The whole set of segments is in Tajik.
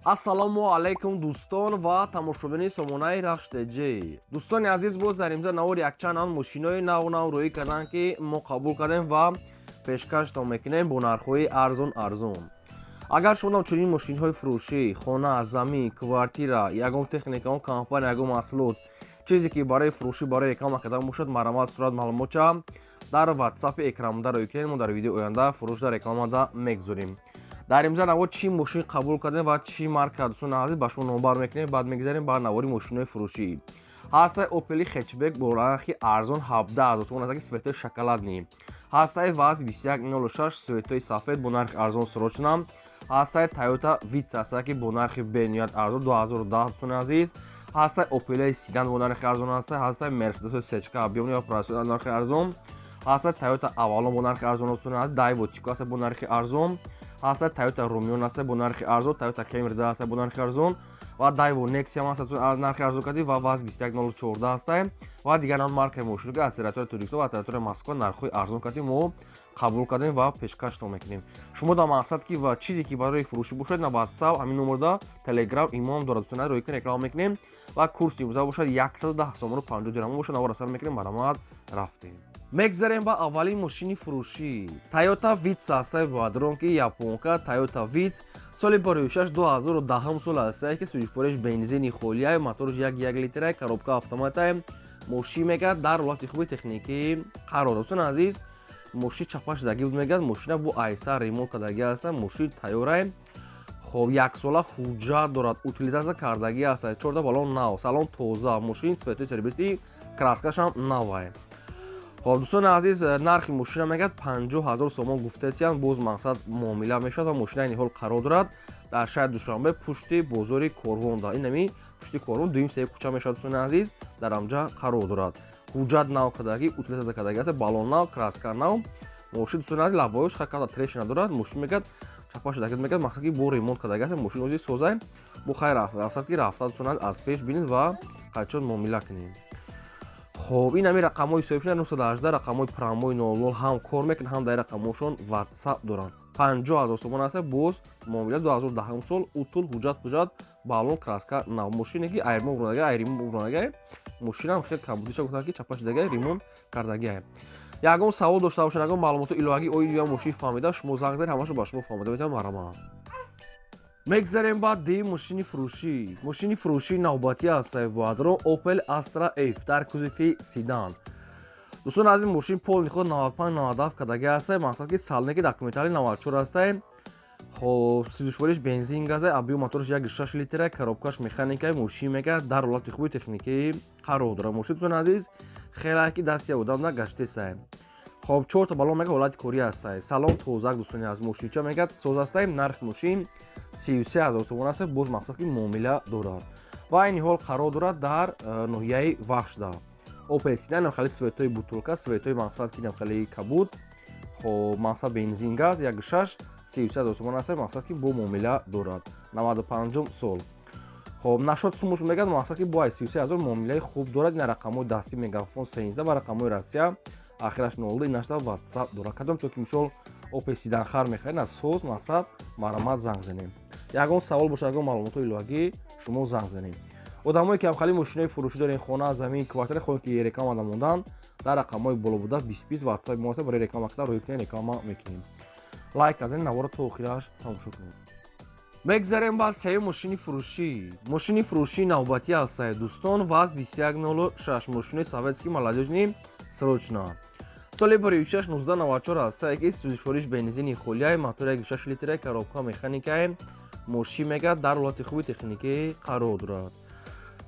Ассалому алайкум, дӯстон ва тамошобини сомонаи Рахш ТЖ. Дӯстони азиз, боз дар имза навори якчанд ан мошинои наву нав рӯӣ карданд, ки мо қабул кардем ва пешкаштон мекунем бо нархҳои арзон арзон. Агар шумо чунин мошинҳои фурӯшӣ, хона, замин, квартира, ягон техника, он компания, ягон маҳсулот, чизе ки барои фурӯшӣ, барои реклама кардан бошад, марҳамат, сурат, маълумотча дар ватсапи экранбуда рӯй кунед. Мо дар видеои оянда фурӯшда, рекламада мегузорем. Дар имза навор чӣ мошин қабул кардем ва чӣ марка, дӯстони азиз, ба шумо номбар мекунем. Баъд мегузарем ба навори мошинҳои фурӯшӣ. Ҳастаи Опели хэтчбек бо нархи арзон 17 000 сомон аст, ки цветои шоколадный. Ҳастаи ВАЗ 2106 цветои сафед бо нархи арзон, срочно. Ҳастаи Тойота Витс ҳаста, ки бо нархи бениҳоят арзон, 2010, дӯстони азиз. Ҳастаи Опелаи седан бо нархи арзон ҳаста. Ҳастаи Мерседеси сечка объёмный ва нархи арзон. Ҳастаи Тойота Авалон бо нархи арзон, дӯстони азиз. Дайво Тико ҳаста бо нархи арзон. Ҳаста Тойота Румион ҳаста бо нархи арзон. Тойота Кемри ҳаста бо нархи арзон ва Дайво Нексия ҳаста нархи арзон кардӣ ва ВАЗ 2104 ҳаста ва дигар ам маркаи мошино, ки аз территорияи Тоҷикистон ва территорияи Москва нархҳои арзон кардӣ, мо қабул кардем ва пешкаштон мекунем. Шумо дар мақсад ки ва чизе ки барои фурӯшӣ бошад, на Ватсап, ҳамин номерда Телеграм, имом дорад, дӯстони, рӯй кунед, реклама мекунем. Ва курси имрӯза бошад 110 сомону 50 дирҳам бошад. Навор асар мекунем, марҳамат, рафтем. Мегзарем ба аввалин мошини фурӯшӣ. Тойота Витс ҳастаи бадрон, ки японка. Тойота Витс соли 56, 2010 сол ҳастае, ки сӯзишвориш бензини холияй, моторш 1,1 литрай, коробка автоматай. Мошин мегӯяд, дар ҳолати хуби техникӣ қарор. Дӯстони азиз, мошин чапа шудагӣ буд, мегӯяд, мошина бо айса ремонт кардагӣ ҳаста, мошин тайёрай. Хоб, яксола ҳуҷҷат дорад, утилизация кардагӣ ҳаста, чорта балон нав, салон тоза, мошин цветои серебристый, краскашам навай. Хоб, дӯстони азиз, нархи мошина мегӯяд, 50 000 сомон гуфтасиян, боз мақсад муомила мешавад. Ва мошина ини ҳол қарор дорад дар шаҳри Душанбе, пушти бозори Корвонда, инами пушти Корвон, дуюм сеи кӯча мешавад, дӯстони азиз, дар амҷа қарор дорад. Ҳуҷҷат нав кардагӣ, утилизация кардагӣ аст, балон нав, краска нав. Мошин, дӯстони азиз, лабоёш хакада трещина дорад. Мошин мегӯяд, чапа шудагӣ, мегӯяд, мақсад ки бо ремонт кардагӣ аст. Мошин ози созай бо хайр аст, мақсад ки рафта, дӯстони азиз, аз пеш бинед ва қайчон муомила кунед. Хоб, ин ҳамин рақамҳои соҳибшуда 918, рақамҳои прямой 00 ҳам кор мекунад, ҳам дар рақамҳошон Ватсап доранд. 50 000 сомон аст, боз муомила. 2010 сол, утул, ҳуҷҷат, балон, краска нав. Мошине ки айрмо уронага, айримон уронага, мошинам хел камбудиша гуфтанд, ки чапа шудага, ремонт кардагиа. Ягон савол дошта бошад, ягон маълумоти иловагӣ оиди я мошин фаҳмида, шумо занг занед, ҳамашо ба шумо фаҳмида метавонам. Марҳамат. Мегзарем ба дуюм мошини фурӯшӣ. Мошини фурӯшии навбатӣ аст, баъдро Opel Astra F дар кузови седан. Дӯстон азиз, мошин полный худ 95, 97 кардагӣ аст, мақсад ки салнеки документали 94 аст. Хоб, сӯзишвориш бензин газа, объём мотораш 1,6 литра, коробкаш механика. Мошин мегӯяд, дар ҳолати хуби техникӣ қарор дорад. Мошин, дӯстони азиз, хеле ки дасти одам нагаштесай. Хоб, чорта балон мега ҳолати корӣ ҳастай, салон тозак, дӯстони аз, мошинча мегӯяд, соз ҳастай. Нархи мошин 33 000 сомон аст, боз мақсад ки муомила дорад. Ва айни ҳол қарор дорад дар ноҳияи Вахшда. Опел седан, хеле цветои бутылка, цветои мақсад ки хеле кабуд. Хоб, мақсад бензин газ, 1,6, 33 000 сомон аст, мақсад ки бо муомила дорад, 95-ум сол. Хоб, нашод сумуш мегӯяд, мақсад ки бо 33 000 муомилаи хуб дорад. Ина рақамҳои дастӣ, мегафон 13 ва рақамҳои Россия ахираш 02, инашда Ватсап дорад. Кадом то ки мисол Опел седан хар мехаред, аз соз, мақсад, марҳамат, занг занем. Ягон савол бошад, ягон маълумотҳои иловагӣ, шумо занг занем. Одамое ки ҳамхали мошинои фурӯшӣ дорем, хона, замин, квартира, хоҳем ки реклама намондан, дар рақамҳои боло буда 20 20 Ватсапи мо барои реклама кардан рӯй кунем, реклама мекунем. Лайк аз ин навора то охираш тамошо кунед. Мегзарем ба сеюм мошини фурӯшӣ. Мошини фурӯшии навбатӣ ҳастае, дӯстон, ВАЗ 2106, мошинои советский, молодёжный, срочно. Соли 96, 1994 ҳастае, ки сӯзишвориш бензини холияй, мотор 1,6 литра, коробка механикае. Мошин мегӯяд, дар ҳолати хуби техникӣ қарор дорад.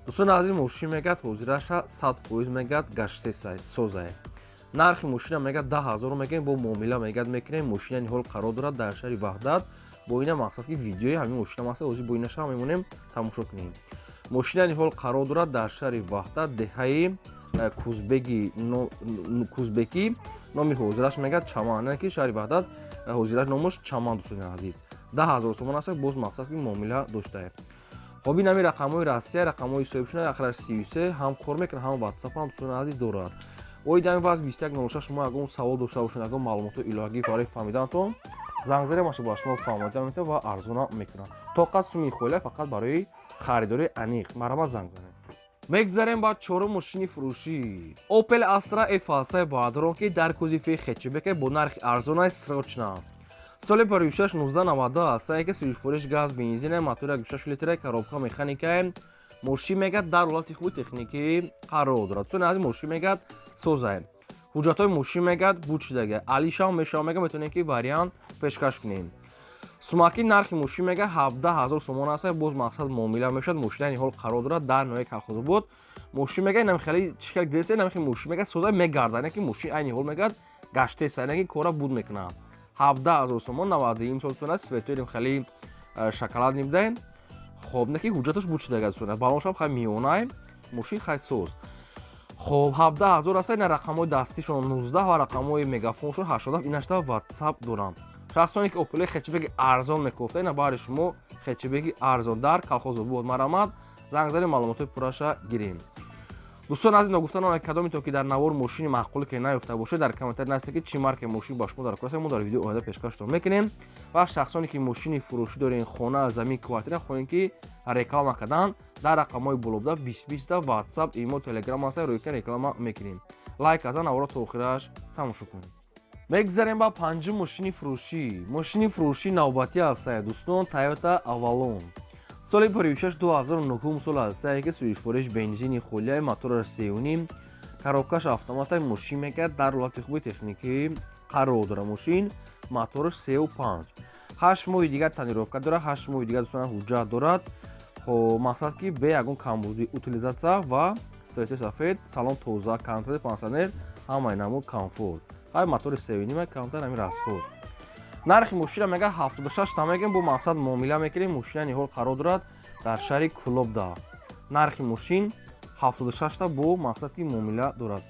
Дӯстони азиз, мошин мегӯяд, ҳозираша 100% мегӯяд, гаштесай, созай. Нархи мошина мегӯяд, 10 000 мегӯем, бо муомила мегӯяд, мекунем. Мошина ниҳол қарор дорад дар шаҳри Ваҳдат. Бо ина мақсад ки видеои ҳамин мошина маста, ҳозир бо инаша мемонем, тамошо кунем. Мошина ниҳол қарор дорад дар шаҳри Ваҳдат, деҳаи Кузбеги, Кузбекӣ, номи ҳозираш мегӯяд Чаман, ки шаҳри Ваҳдат ҳозираш номаш Чаман. Дӯстони азиз, 10 000 сомон аст, боз мақсад ки муомила доштае. Хоб, ин ҳамин рақамҳои Россия, рақамҳои соҳибшуда ахираш 33 ҳам кор мекунад, ҳам Ватсап ҳам, дӯстони азиз, дорад. Оиди ҳамин ВАЗ 2106 шумо ягон савол дошта бошед, ягон маълумотҳои иловагӣ барои фаҳмиданатон, Занг занед, маша ба шумо фаҳмонида метавад ва арзона мекунад. Тоқа суми холия фақат барои харидори аниқ. Марҳамат, занг занед. Мегзарем ба чорум мошини фурӯшӣ. Opel Astra F ҳастаи, бародарон, ки дар кузови хэтчбеке бо нархи арзонаи срочно. Соли 56 1990 ҳастае, ки сӯзишвориш газ, бензине, мотори 6 литра, коробка механикае. Мошин мегӯяд, дар ҳолати хуби техникӣ қарор дорад. Дӯстони азиз, мошин мегӯяд, созае. Ҳуҷҷатҳои мошин мегӯяд, буд шудага. Алишам мешава, мегӯяд, метавонем ки вариант пешкаш кунем. Сумаки нархи мошин мега 17 000 сомон аст, боз мақсад муомила мешавад. Мошин айни ҳол қарор дорад дар ноҳияи Калхозобод. Мошин мега инам хеле чӣ хел гиресе, инам хеле мошин мега соза мегарда, ки мошин айни ҳол мегӯяд, гаштеса, ки кора буд мекунад. 17 000 сомон, 90 сол тона, цветои хеле шоколадный будаем. Хоб, не ки ҳуҷҷаташ буд шудага, дӯстона, балоншам хай миёнай, мошин хай соз. Хоб, 17 000 аст. Ина рақамҳои дастишон 19 ва рақамҳои мегафоншон 87, инашта ватсап дорам. Шахсоне ки Опели хэтчбеки арзон мекофта, ина баҳри шумо хэтчбеки арзон дар Калхозобод. Марҳамат, занг занед, маълумотҳои пурраша гирем. Дӯстон азиз, ногуфта намонад, кадоме то ки дар навор мошини маъқуле ки наёфта бошед, дар комментарий нависед, ки чӣ маркаи мошин ба шумо дар кор аст, мо дар видеои оянда пешкаштон мекунем. Ва шахсоне ки мошини фурӯшӣ дорен, хона, замин, квартира хоҳем ки реклама кардан, дар рақамҳои болобуда 20 20 ватсап, имо, телеграм аст, рӯйка реклама мекунем. Лайк аза, наворо то охираш тамошо кунед. Мегзарем ба панҷум мошини фурӯшӣ. Мошини фурӯшӣ навбатӣ ҳастая, дӯстон, Тойота Авалон. Соли 56 2009 сол ҳастае, ки сӯзишвориш бензини холияи, мотораш сеюним, коробкаш автоматай. Мошин мегӯяд, дар ҳолати хуби техникӣ қарор дорад. Мошин мотораш 3,5, 8 моҳи дигар тонировка дорад, 8 моҳи дигар, дӯстон, ҳуҷҷат дорад. Хоб, мақсад ки бе ягон камбудӣ, утилизация ва цвети сафед, салон тоза, контроль кондитсионер, ҳамаи намуд комфорт. Ҳай, мотори сеюнима, камтар ҳамин расход. Нархи мошина мега 76 та мегем, бо мақсад муомила мекунем. Мошина ниҳол қарор дорад дар шаҳри Кӯлобда. Нархи мошин 76 та, бо мақсад ки муомила дорад.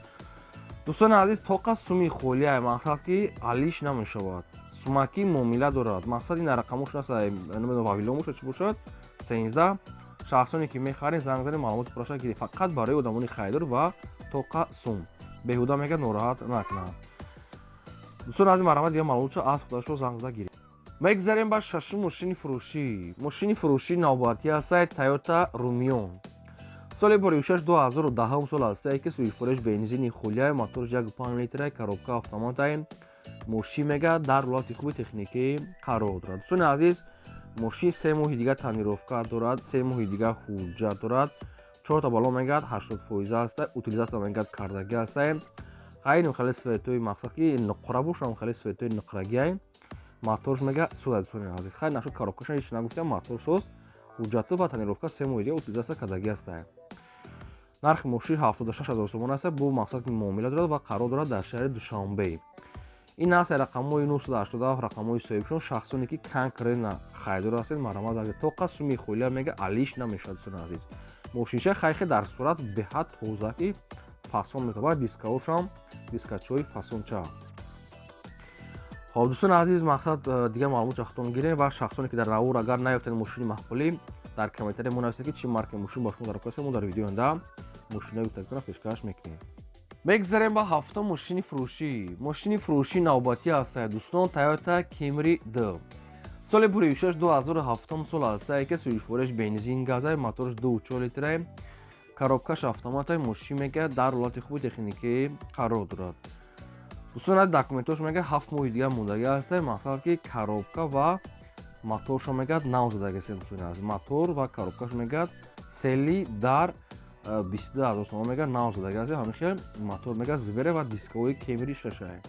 Дӯстони азиз, тоқа суми холия, мақсад ки алиш намешавад, сумакӣ муомила дорад. Мақсад ин рақамош наст, намедонам, Вавилон бошад, чӣ бошад, 13. Шахсоне ки мехаред, занг занед, маълумоти пурраша гиред. Фақат барои одамони харидор ва тоқа сум беҳуда мега нороҳат накунад. Дӯстон азиз, марҳамат, дигар маълумотшо аз худашо занг зада гиред. Мегзарем ба шашум мошини фурӯшӣ. Мошини фурӯшӣ навбатӣ ҳастае, Тойота Румион. Соли 56 2010 сол ҳастае, ки сӯзишвориш бензини холияи, моторш 1,5 литра, коробка автоматай. Мошин мега дар ҳолати хуби техникӣ қарор дорад. Дӯстони азиз, мошин 3 моҳи дигар тонировка дорад, 3 моҳи дигар ҳуҷҷат дорад, чорта балон мегӯяд, 80% аста, утилизация мегӯяд, кардагӣ ҳастае. Хайним хеле цветои, мақсад ки нуқра бошам, хеле цветои нуқрагиай. Моторш мега сӯзад. Дӯстони азиз, хайр нашуд, коробкаша ҳеч нагуфтам, мотор соз, ҳуҷҷату ва тонировка 3 моҳи дигар, утилизация кардагӣ ҳастае. Нархи мошин 76 000 сомон аст, бо мақсад ки муомила дорад ва қарор дорад дар шаҳри Душанбе. Ин аст рақамҳои 987, рақамҳои соҳибшон. Шахсоне ки конкретно харидор ҳастед, марҳамат, тоқа суми холия мега алиш намешавад. Дӯстони азиз, мошинча хайхе дар сурат беҳад тоза, ки фасон метавад, дискаошам дискачои фасонча. Хоб, дӯстони азиз, мақсад дигар маълумот худтон гирем. Ва шахсоне ки дар навор агар наёфтед мошини маъқулӣ, дар комментария мо нависед, ки чӣ маркаи мошин ба шумо дар кор аст, мо дар видеои оянда мошинаи гуфтагитона пешкаш мекунем. Мегзарем ба ҳафтум мошини фурӯшӣ. Мошини фурӯшӣ навбатӣ ҳастае, дӯстон, Тойота Кемри д, соли 56 2007 сол ҳастае, ки сӯзишвориш бензин газай, моторш 2,4 литрае, коробкаш автоматай. Мошин мегӯяд, дар ҳолати хуби техникӣ қарор дорад. Дӯстон, документош мегӯяд, 7 моҳи дигар мондагӣ ҳастае. Мақсад ки коробка ва моторшо мегӯяд, нав задагист. Дӯстони азиз, мотор ва коробкаш мегӯяд, сели дар 22 000 сомон мегӯяд, нав задагӣ аст. Ҳамин хел мотор мегӯяд, звере ва дисковои Кемри шашае.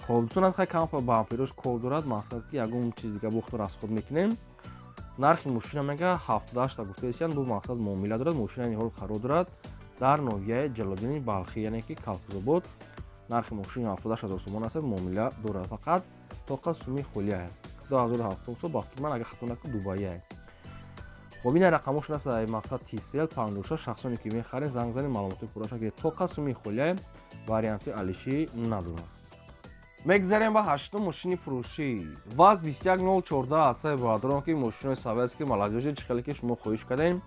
Хоб, дӯстон, аз хай кам бамперош кор дорад, мақсад ки ягон чиз дига бохто расход мекунем. Нархи мошина мега 78-та гуфтаисиян, бу мақсад муомила дорад. Мошина ниҳол қарор дорад дар ноҳияи Ҷалолиддини Балхӣ, яъне ки Калхозобод. Нархи мошин 78 000 сомон аст, муомила дорад, фақат тоқа суми холия. 2007 сол, бахти ман агар хато накунам, дубайя. Хоб, ина рақамошон аст, мақсад тисел 56. Шахсоне ки мехаред, занг занед, маълумоти пурраша гиред. Тоқа суми холия, варианти алишӣ надорад. Мегзарем ба ҳаштум мошини фурӯшӣ. ВАЗ 21014 ҳастаи, бародарон, ки мошинои советский, молодёжи, чӣ хеле ки шумо хоҳиш кардем.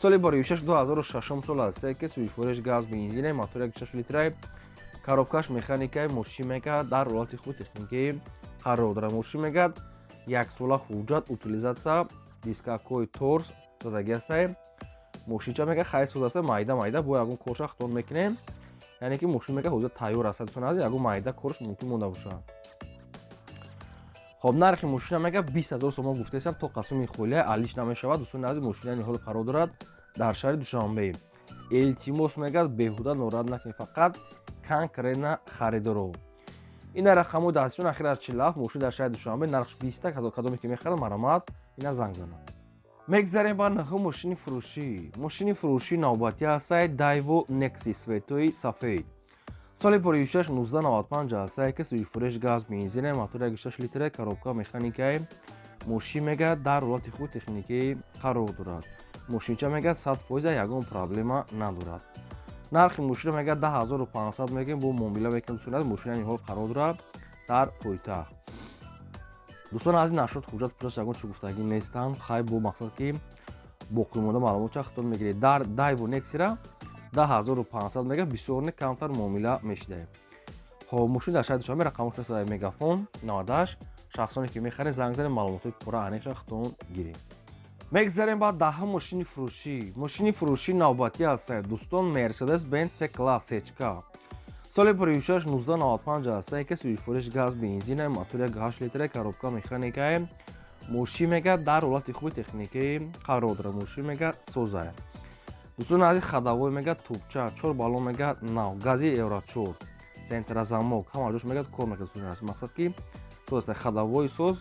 Соли 56 2006 сол ҳастае, ки сӯзишвориш газ, бензине, мотор 1,6 литрае, коробкаш механикаи. Мошин мега дар ҳолати хуби техникӣ Қарор дорад. Мошин мегӯяд яксола ҳуҷҷат, утилизация, дискакҳои торс додагӣ ҳастай. Мошинча мегӯяд хай соз аста, майда майда бо ягон корша хитон мекунем, яъне ки мошин мегӯяд ҳозир тайёр аст. Дӯстони азиз, ягон майда корш мумкин монда бошад. Хоб, нархи мошина мегӯяд 20 000 сомон гуфтаистам, то қасуми холия алиш намешавад. Дӯстони азиз, мошина ниҳол қарор дорад дар шаҳри Душанбе. Илтимос мегӯяд, беҳуда норад накунед, фақат конкретно харидоро. Ина рақамҳои дастшон ахир аз 47. Мошин дар шаҳри Душанбе, нархш 20. Кадоме ки мехарад, марамат, ина занг занад. Мегзарем ба нӯҳум мошини фурӯшӣ. Мошини фурӯшӣ навбатӣ ҳастай Дайво Некси светои сафед, соли боришаш 1995 ҳастай, ки сӯзишфурӯш газ, бензине, мотор 1,6 литре, коробка механикаи. Мошин мегӯяд дар ҳолати хуби техникӣ қарор дорад. Мошинча мегӯяд 100%, ягон проблема надорад. Нархи мошина мегӯяд 10 500 мегӯем, бо муомила мекунем. Дӯстони азиз, мошина ниҳол қарор дорад дар пойтахт. Дӯстон азиз, нашрот ҳуҷҷат пулаш ягон чӣ гуфтагӣ нестанд. Хай, бо мақсад ки боқимонда маълумотча хитон мегиред. Дар Дайво Нексира 10 500 мега, бисёр не, камтар муомила мешидаем. Хоб, мошин дар шаҳри Душанбе, рақамош мегафон 98. Шахсоне ки мехаред, занг занед, маълумотҳои пурра аниқша хитон гиред. Мегзарем ба даҳум мошини фурӯшӣ. Мошини фурӯшӣ навбатӣ ҳастад, дӯстон, Мерседес Бенц С класс сечка, соли поришаш 1995 ҳастае, ки сӯзишфурӯш газ, бензина, мотор 1,8 литре, коробка механикае. Мошин мегӯяд дар ҳолати хуби техникӣ қарор дорад. Мошин мегӯяд созае. Дӯстони азиз, ходовой мегӯяд тубча, чор баллон мегӯяд нав, гази евро 4, центрозамок ҳама ҷош мегӯяд кор мекунад. Дӯстони азиз, мақсад ки соз, ходовой соз,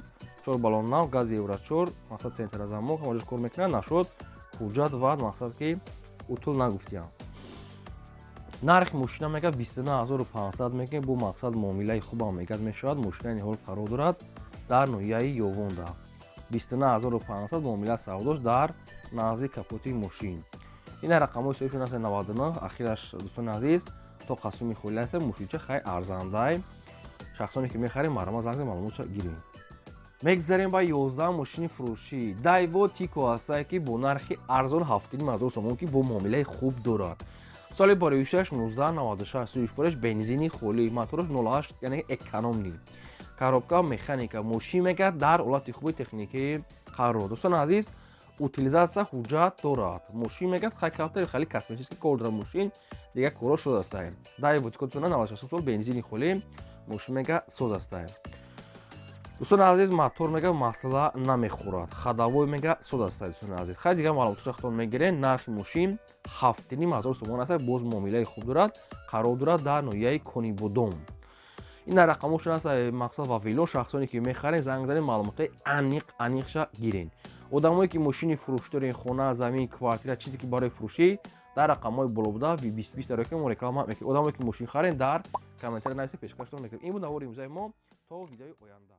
чор баллон нав, гази евро 4, мақсад центрозамок ҳама ҷош кор мекунад. Нашуд ҳуҷҷат ва мақсад ки утул нагуфтиям. Нархи мошина мегӯяд 29 500 мегӯем, бо мақсад муомилаи хубам мегӯяд мешавад. Мошина ниҳол қарор дорад дар ноҳияи Ёвонда. 29 500 муомила савдош, дар назди капоти мошин. Ина рақамҳои соҳибшон аст, 99 ахираш. Дӯстони азиз, то қасуми холӣ аст. Мошинча хай арзандай. Шахсоне ки мехарем, марама, занг зед, маълумотша гирем. Мегзарем ба 11 мошини фурӯшӣ. Дайво Тико ҳастае, ки бо нархи арзон 7,5 ҳазор сомон, ки бо муомилаи хуб дорад. Соли боришаш 1996, сӯзишфурӯш бензини холӣ, мотораш 08, яъне экономный, коробка механика. Мошин мегӯяд дар ҳолати хуби техникӣ қарор. Дӯстони азиз, утилизация, ҳуҷҷат дорад. Мошин мегӯяд хай камтар хали косметический кор дорад мошин, дигар корҳо соз астае. Дайво Тико 96 сол, бензини холӣ, мошин мегӯяд соз астае. Дӯстони азиз, мотор мега масъала намехӯрад, ходовой мега соз аста. Дӯстони азиз, хай, дигар маълумотҳо худтон мегиред. Нархи мошин 7,5 ҳазор сомон аст, боз муомилаи хуб дорад. Қарор дорад дар ноҳияи Конибодом. Ин дар рақамҳошон аст, мақсад ва вило. Шахсоне ки мехаред, занг занед, маълумотҳои аниқ аниқша гиред. Одамое ки мошини фурӯшӣ доред, хона, замин, квартира, чизе ки барои фурӯшӣ, дар рақамҳои боло буда 20 20 дар мо реклама мекунем. Одамое ки мошин харед, дар комментария нависед, пешкаштон мекунем. Ин буд навори имрӯзаи мо. То видеои оянда.